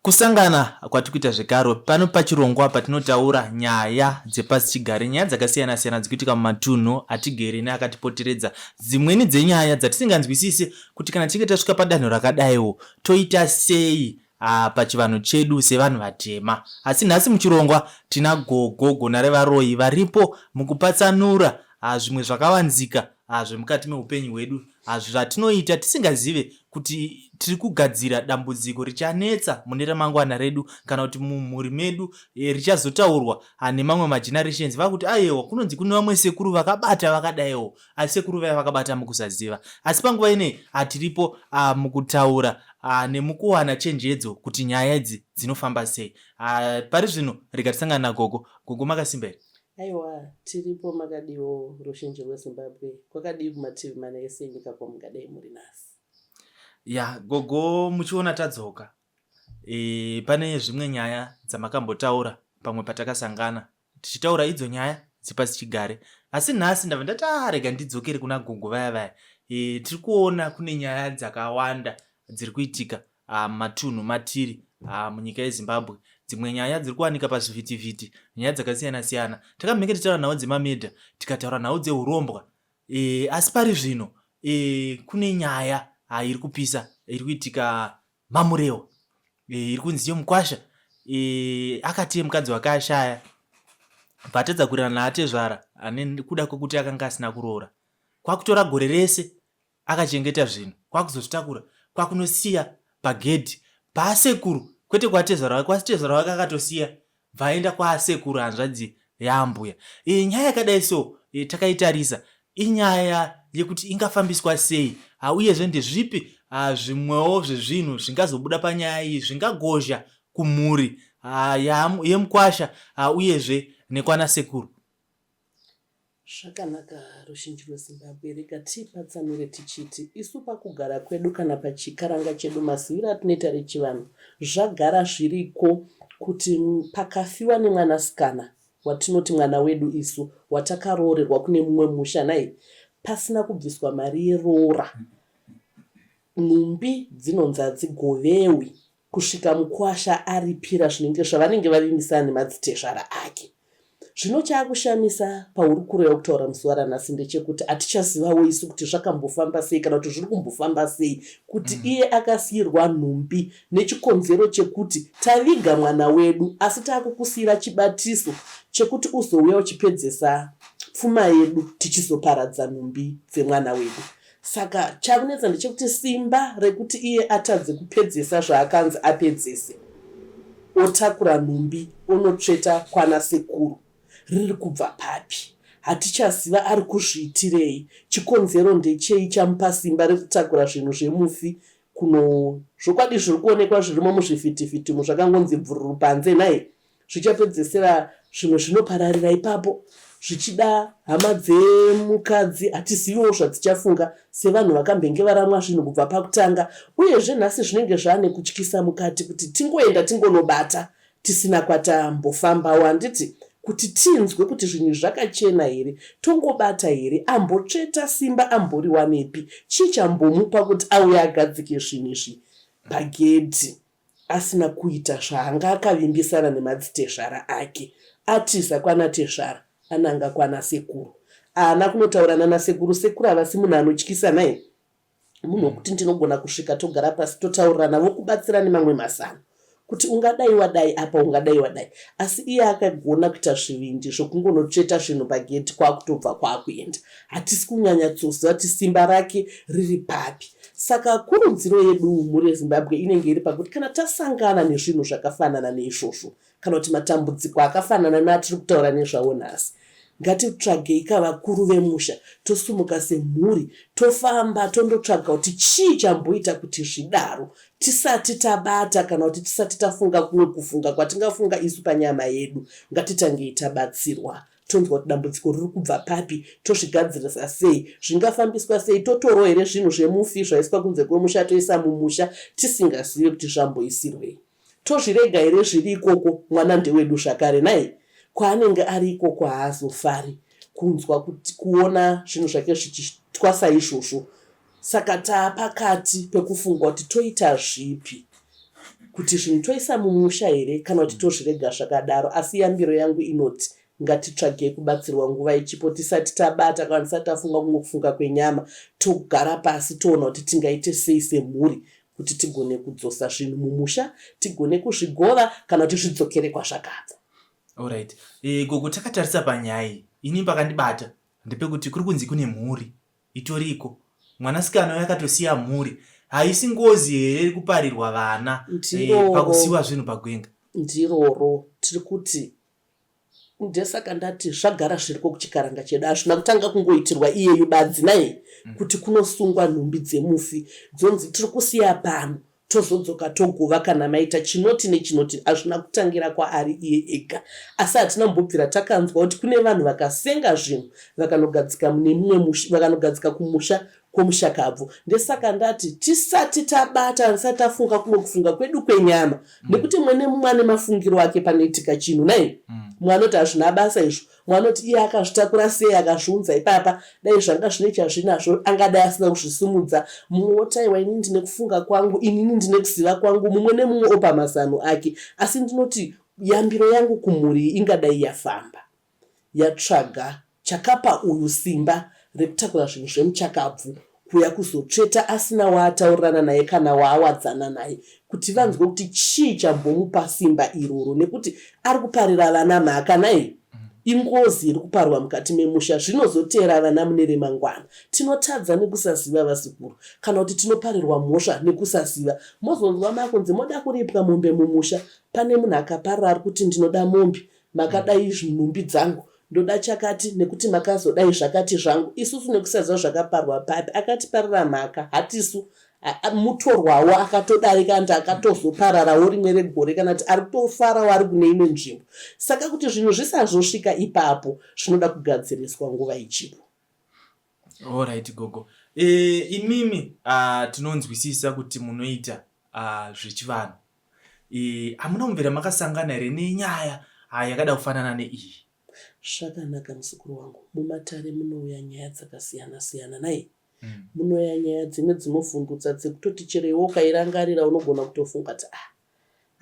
Kusangana kwatiri kuita zvekare pano pachirongwa patinotaura nyaya dzepasichigare, nyaya dzakasiyana siyana dzikuitika mumatunhu atigere neakatipoteredza. Dzimweni dzenyaya dzatisinganzwisisi kuti kana tichinge tasvika padanho rakadaiwo toita sei pachivanhu chedu sevanhu vatema. Asi nhasi muchirongwa tina gogo Gonarevaroyi varipo mukupatsanura zvimwe zvakavanzika zvemukati meupenyu hwedu zvatinoita tisingazive kuti tiri kugadzira dambudziko richanetsa mune ramangwana redu kana kuti mumhuri medu richazotaurwa nemamwe magenerations vakuti ayewa kunonzi kune vamwe sekuru vakabata vakadaiwo asi sekuru vaya vakabata mukusaziva. Asi panguva inei tiripo mukutaura nemukuwana chenjedzo kuti nyaya idzi dzinofamba sei. Pari zvino rega tisangane nagogo. Gogo makasimba here? Aiwa tiripo makadiwo ruzhinji rweZimbabwe kwakadii kumativi mana ese enyika kwamungadai muri nhasi? Ya gogo muchiona tadzoka pane zvimwe nyaya dzamakambotaura pamwe patakasangana tichitaura idzo nyaya dzepasichigare asi nhasi ndabva ndati ah rega ndidzokere kuna gogo vaya vaya tiri kuona kune nyaya dzakawanda dziri kuitika mumatunhu matiri munyika yeZimbabwe. Dzimwe nyaya dziri kuwanika pazvivhitivhiti, nyaya dzakasiyana siyana. Takamhenge tichitaura nhau dzemamedha, tikataura nhau dzehurombwa. Asi pari zvino kune nyaya iri kupisa iri kuitika maMurewa iri kunzi iyo mukwasha akati mukadzi wake ashaya bva atadza kuwirirana naatezvara nekuda kwekuti akanga asina kuroora. Kwakutora gore rese akachengeta zvinhu kwakuzozvitakura kwakunosiya pagedhi paasekuru kwete kwatezvara wake kwatezvara wake akatosiya bvaenda kwaasekuru hanzvadzi yaambuya. Nyaya yakadai so takaitarisa inyaya yekuti ingafambiswa sei uyezve ndezvipi zvimwewo zvezvinhu zvingazobuda panyaya iyi zvingagozha kumhuri yemukwasha uyezve nekwanasekuru. Zvakanaka ruzhinji rweZimbabwe rega tipatsanure tichiti isu pakugara kwedu kana pachikaranga chedu maziviro atinoita rechivanhu zvagara zviriko kuti pakafiwa nemwanasikana watinoti mwana wedu isu watakaroorerwa kune mumwe musha nhai pasina kubviswa mari yeroora nhumbi dzinonzi hadzigovewi kusvika mukwasha aripira zvinenge zvavanenge vavimbisana nemadzitezvara ake. Zvino chaakushamisa pahurukuro yakutaura muzuva ranhasi ndechekuti hatichazivawo isu kuti zvakambofamba sei kana kuti zviri kumbofamba sei kuti iye akasiirwa nhumbi nechikonzero chekuti taviga mwana wedu asi taakukusiira chibatiso chekuti uzouya uchipedzesa pfuma yedu tichizoparadza nhumbi dzemwana wedu. Saka chakunetsa ndechekuti simba rekuti iye atadze kupedzesa zvaakanzi apedzese otakura nhumbi onotsveta kwana sekuru riri kubva papi? Hatichaziva ari kuzviitirei, chikonzero ndechei chamupa simba rekutakura zvinhu zvemufi kuno zvokwadi zviri kuonekwa zvirimo muzvivhitivhiti umu zvakangonzi bvururu panze nhai? Zvichapedzesera zvimwe zvinopararira ipapo zvichida hama dzemukadzi hatiziviwo zvadzichafunga sevanhu vakambenge varamwa zvinhu kubva pakutanga uyezve nhasi zvinenge zvane kutyisa mukati kuti tingoenda tingonobata tisina kwatambofambawo handiti kuti tinzwe kuti zvinhu izvi zvakachena here tongobata here ambotsveta simba amboriwanepi chii chambomupa kuti auye agadzike zvinhu izvi pagedhi asina kuita zvaanga akavimbisana nemadzitezvara ake. Atiza kwana tezvara ananga kwana sekuru. Haana kunotaura nana sekuru, sekuru havasi munhu anotyisa nhai? Munhu wekuti ndinogona kusvika togara pasi totaurirana vokubatsira nemamwe mazano kuti ungadai wadai apa ungadai wadai. Asi iye akagona kuita zvivindi zvokungonotsveta zvinhu pagedhi kwakutobva kwakuenda. Hatisi kunyanyatsoziva kuti simba rake riri papi. Saka kurudziro yedu mhuri yeZimbabwe inenge iri pakuti kana tasangana nezvinhu zvakafanana neizvozvo kana kuti matambudziko akafanana neatiri kutaura nezvawo nhasi, ngatitsvagei ka vakuru vemusha tosumuka semhuri tofamba tondotsvaga kuti chii chamboita kuti zvidaro tisati tabata kana kuti tisati tafunga kumwe kufunga kwatingafunga isu panyama yedu. Ngatitangei tabatsirwa tonzwa kuti dambudziko riri kubva papi, tozvigadzirisa sei, zvingafambiswa sei, totorwa here zvinhu zvemufi zvaiswa kunze kwemusha toisa mumusha tisingazive kuti zvamboisirwei. Tozvirega here zviri ikoko, mwana ndewedu zvakare nhai? Kwaanenge ari ikoko haazofari kunzwa kuti kuona zvinhu zvake zvichitwa saizvozvo. Saka taapakati pekufunga kuti toita zvipi. kuti zvinhu toisa mumusha here kana kuti tozvirega zvakadaro. Asi yambiro yangu inoti ngatitsvagei kubatsirwa nguva ichipo tisati tabata kana tisati tafunga kumwe kufunga kwenyama togara pasi toona kuti tingaite sei semhuri kuti tigone kudzosa zvinhu mumusha tigone kuzvigova kana kuti zvidzokere kwazvakabva. Alright. E, gogo takatarisa panyaya iyi ini pakandibata ndepekuti kuri kunzi kune mhuri itoriko mwanasikana uyo akatosiya mhuri haisi ngozi here iri kuparirwa vana e, pakusiwa zvinhu pagwenga ndiroro tiri kuti ndesaka ndati zvagara zviriko kuchikaranga chedu hazvina kutanga kungoitirwa iyeyu badzi naye mm. kuti kunosungwa nhumbi dzemufi dzonzi tiri kusiya pano tozodzoka togova kana maita chinoti nechinoti hazvina kutangira kwaari iye ega asi hatina kumbobvira takanzwa kuti kune vanhu vakasenga zvinhu vakanogadzika mune mumwe musha vakanogadzika kumusha kwomushakabvu ndesaka ndati tisati tabata tisati tafunga kumwe kufunga kwedu kwenyama mm. nekuti mumwe nemumwe ane mafungiro ake panoitika chinhu nai mm. mumwe anoti hazvina basa izvo Mumwe anoti iye akazvitakura sei akazviunza ipapa, dai zvanga zvine chazvinazvo angadai asina kuzvisimudza. Mumwe woti aiwa inini ndine kufunga kwangu, inini ndine kuziva kwangu, mumwe nemumwe opa mazano ake. Asi ndinoti yambiro yangu kumhuri iyi ingadai yafamba yatsvaga chakapa uyu simba rekutakura zvinhu zvemuchakabvu kuuya kuzotsveta asina waataurirana naye kana waawadzana naye kuti vanzwe kuti chii chambomupa simba iroro nekuti ari kuparira vana mhaka nhai ingozi iri kuparwa mukati memusha zvinozoteera vana mune remangwana tinotadza nekusaziva vazukuru kana kuti tinoparirwa mhosva nekusaziva mozonzwa makunzi moda kuripwa mombe mumusha pane munhu akaparira ari kuti ndinoda mombe Makadai nhumbi dzangu ndoda chakati nekuti makazodai zvakati zvangu isusu nekusaziva zvakaparwa papi akatiparira mhaka hatisu mutorwawo akatodarika and akatozopararawo rimwe regore kana kuti ari kutofarawo ari kune imwe nzvimbo saka kuti zvinhu zvisazosvika ipapo zvinoda kugadziriswa nguva ichipo. Alright gogo. E, imimi uh, tinonzwisisa kuti munoita uh, zvechivanhu. E, hamuna kumbvira makasangana here nenyaya uh, yakada kufanana neiyi? Zvakanaka muzukuru wangu, mumatare munouya nyaya dzakasiyana siyana nhai. Mm. Munouya nyaya dzimwe dzinovhundutsa dzekutoti chero iwe ukairangarira unogona kutofunga kuti ah,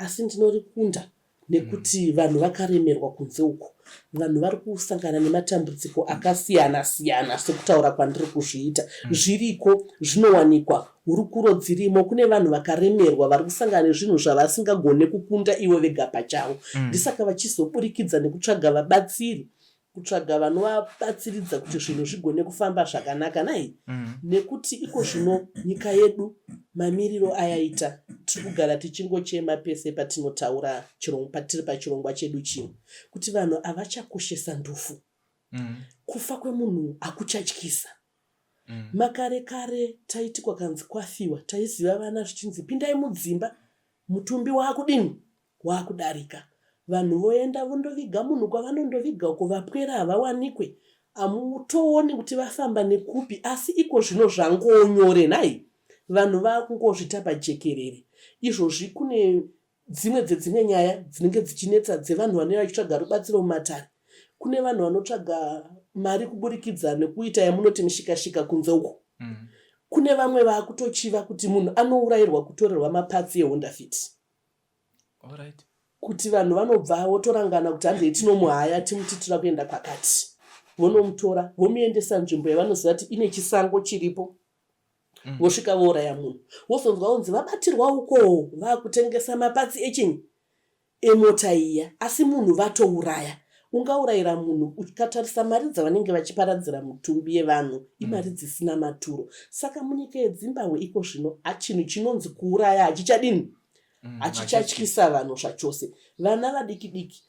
asi ndinorikunda nekuti vanhu vakaremerwa kunze uko. Vanhu vari kusangana nematambudziko akasiyana siyana sekutaura kwandiri kuzviita. Mm. Zviriko, zvinowanikwa, hurukuro dzirimo. Kune vanhu vakaremerwa vari kusangana nezvinhu zvavasingagone kukunda ivo vega pachavo. Ndisaka vachizoburikidza nekutsvaga vabatsiri kutsvaga vanovabatsiridza kuti zvinhu zvigone kufamba zvakanaka nhai mm. nekuti iko zvino nyika yedu mamiriro ayaita tiri kugara tichingochema pese patinotaura patiri pachirongwa chedu chino kuti vanhu havachakoshesa ndufu mm. kufa kwemunhu hakuchatyisa mm. makare kare taiti kwakanzi kwafiwa taiziva vana zvichinzi pindai mudzimba mutumbi waakudini Wakudarika. Vanhu voenda vondoviga munhu kwavanondoviga uko vapwere havawanikwe hamutooni kuti vafamba nekupi asi iko zvino zvangonyore nhai vanhu vakungozvita pajekerere izvozvi kune dzimwe dzedzimwe nyaya dzinenge dzichinetsa dzevanhu vanenge vachitsvaga rubatsiro mumatare kune vanhu vanotsvaga mari kuburikidza nekuita yamunoti mishikashika kunze uko mm. kune vamwe vakutochiva kuti munhu anourayirwa kutorerwa mapatsi ehonda fit Alright. Kuti vanhu vanobva votorangana kuti handei tinomuhaya timuti tinoda kuenda kwakati. Vonomutora vomuendesa nzvimbo yavanoziva kuti ine chisango chiripo. Mm. Vosvika vouraya munhu. Wozonzwa kunzi vabatirwa ukoo vakutengesa mapatsi echinyi emota iya asi munhu vatouraya. Ungaurayira munhu ukatarisa mari dzavanenge vachiparadzira mutumbi yevanhu imari mm. dzisina maturo. Saka munyika yeDzimbahwe iko zvino chinhu chinonzi kuuraya hachichadini mm, hachichatyisa vanhu zvachose vana vadiki diki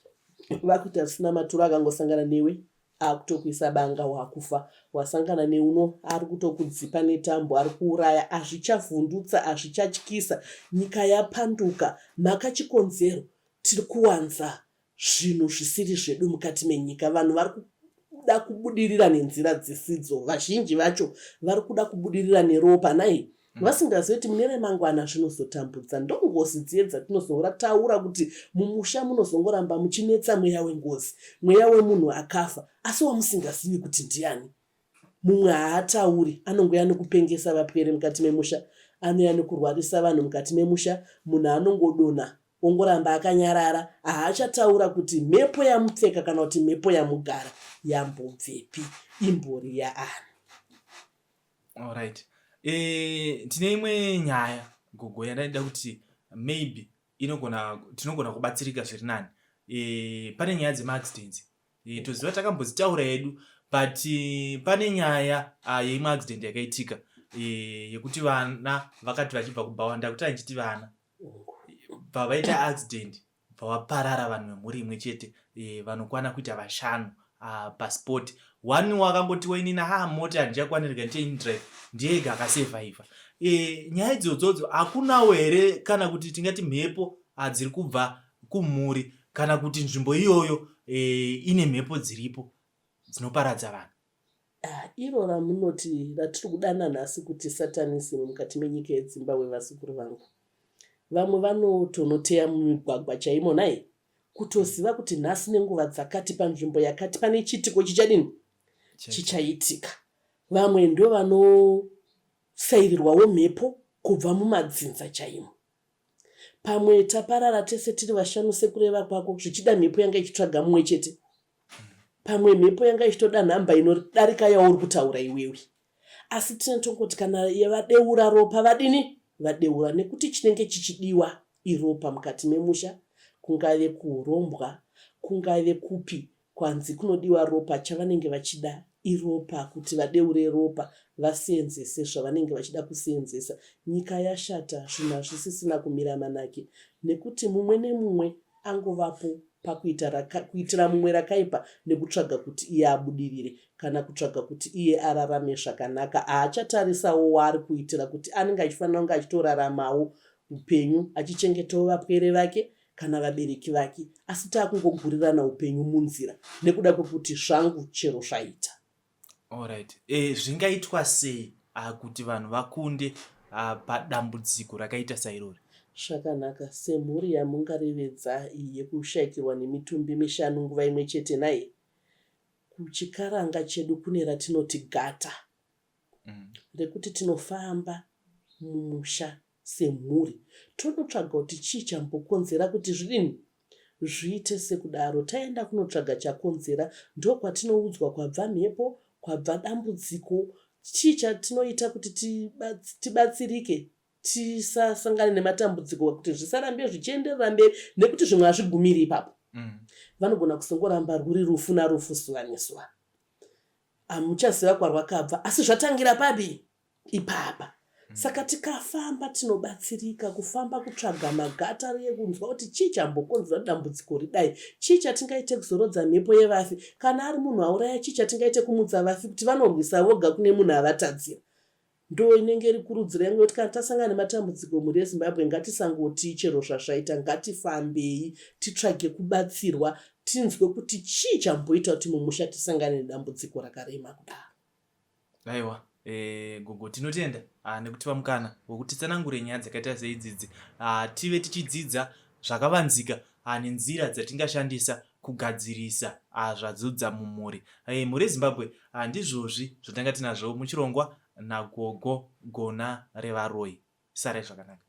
vakuita zvisina maturo akangosangana newe akutokuisa banga wakufa wasangana neuno ari kutokudzipa netambo ari kuuraya hazvichavhundutsa hazvichatyisa nyika yapanduka mhaka chikonzero tiri kuwanza zvinhu zvisiri zvedu mukati menyika. Vanhu vari kuda kubudirira nenzira dzisidzo. Vazhinji vacho vari kuda kubudirira neropa nhai mm. vasingazive kuti mune remangwana zvinozotambudza. Ndongozi dziye dzatinozongotaura kuti mumusha munozongoramba muchinetsa mweya wengozi, mweya wemunhu akafa asi wamusingazivi kuti ndiani. Mumwe haatauri, anongouya nekupengesa vapwere mukati memusha. Anouya nekurwarisa vanhu mukati memusha, munhu anongodonha ongoramba akanyarara, haachataura kuti mhepo yamupfeka kana kuti mhepo yamugara yambobvepi, imbori yaani. Alright. E, tine imwe nyaya gogo yandaida kuti maybe inogona tinogona kubatsirika zviri nani. E, pane nyaya dzemaaccidents e, toziva takambodzitaura hedu but e, pane nyaya yeimwe accident yakaitika e, yekuti vana vakati vachibva kubhawa ndakuti andichiti vana bva vaita accident bva vaparara vanhu vemhuri imwe chete e, vanokwana kuita vashanu paspot one wakangotiwo inini ha mota handichakwanirika ndichaindrive ndiye ega akasurvivha e, nyaya idzodzodzo hakunawo here kana kuti tingati mhepo dziri kubva kumhuri kana kuti nzvimbo iyoyo e, ine mhepo dziripo dzinoparadza vanhu Ah, iro ramunoti ratiri kudana nhasi kuti satanism mukati menyika yedzimbabwe vazukuru vangu vamwe vanotonoteya mumigwagwa chaimo nhai kutoziva kuti nhasi nenguva dzakati panzvimbo yakati pane chiitiko chichadini chichaitika vamwe ndovanosairirwawo mhepo kubva mumadzinza chaimo Pamwe taparara tese tiri vashanu sekureva kwako, zvichida mhepo yanga ichitsvaga mumwe chete. Pamwe mhepo yanga ichitoda nhamba inodarika yauri kutaura iwewe. Asi tine tongoti kana vadeura ropa vadini? Vadeura nekuti chinenge chichidiwa iropa mukati memusha, kungave kuhurombwa, kungave kupi Kwanzi kunodiwa ropa chavanenge vachida iropa kuti vadeure ropa vaseenzese zvavanenge vachida kuseenzesa. Nyika yashata zvinhu hazvisisina kumira manake nekuti mumwe nemumwe angovapo pakuita kuitira mumwe rakaipa nekutsvaga kuti iye abudirire kana kutsvaga kuti iye ararame zvakanaka. Haachatarisawo waari kuitira kuti anenge achifanira kunge achitoraramawo upenyu achichengetawo vapwere vake kana vabereki vake asi takungogurirana upenyu munzira nekuda kwekuti zvangu chero zvaita. Alright. E, zvingaitwa sei kuti vanhu vakunde padambudziko rakaita sairori? Zvakanaka, semhuri yamungarevedza iyi yekushaikirwa nemitumbi mishanu nguva imwe chete nhai? Kuchikaranga chedu kune ratinoti gata rekuti tinofamba mumusha semhuri tonotsvaga kuti chii chambokonzera kuti zvidini zviite sekudaro. Taenda kunotsvaga chakonzera ndokwatinoudzwa kwabva mhepo, kwabva dambudziko, chii chatinoita kuti tibatsirike tisasangane nematambudziko kuti zvisarambe zvichienderera mberi nekuti zvimwe hazvigumiri ipapo. Vanogona kuzongoramba rwuri rufu narufu zuva nezuva. Hamuchaziva kwarwakabva asi zvatangira papi? Ipapa. Saka tikafamba tinobatsirika kufamba kutsvaga magata riye kunzwa kuti chii chambokonzera dambudziko ridai. Chii chatingaite kuzorodza mhepo yevafi. Kana ari munhu auraya chii chatingaite kumutsa vafi kuti vanorwisa voga kune munhu avatadzira. Ndoo inenge iri kurudziro yangu yekuti kana tasangana nematambudziko mhuri yeZimbabwe ngatisangotii chero zvazvaita ngatifambei titsvage kubatsirwa tinzwe kuti chii chamboita kuti mumusha tisangane nedambudziko rakarema kudaro. Aiwa eh, gogo tinotenda ah, nekutipa mukana wekuti titsanangure nyaya dzakaita seidzidzi ah, tive tichidzidza zvakavanzika ah, nenzira dzatingashandisa kugadzirisa ah, zvadzudza mumhuri. Eh, mhuri yeZimbabwe ah, ndizvozvi zvatanga tinazvo muchirongwa nagogo Gona Revaroyi. Sarai zvakanaka.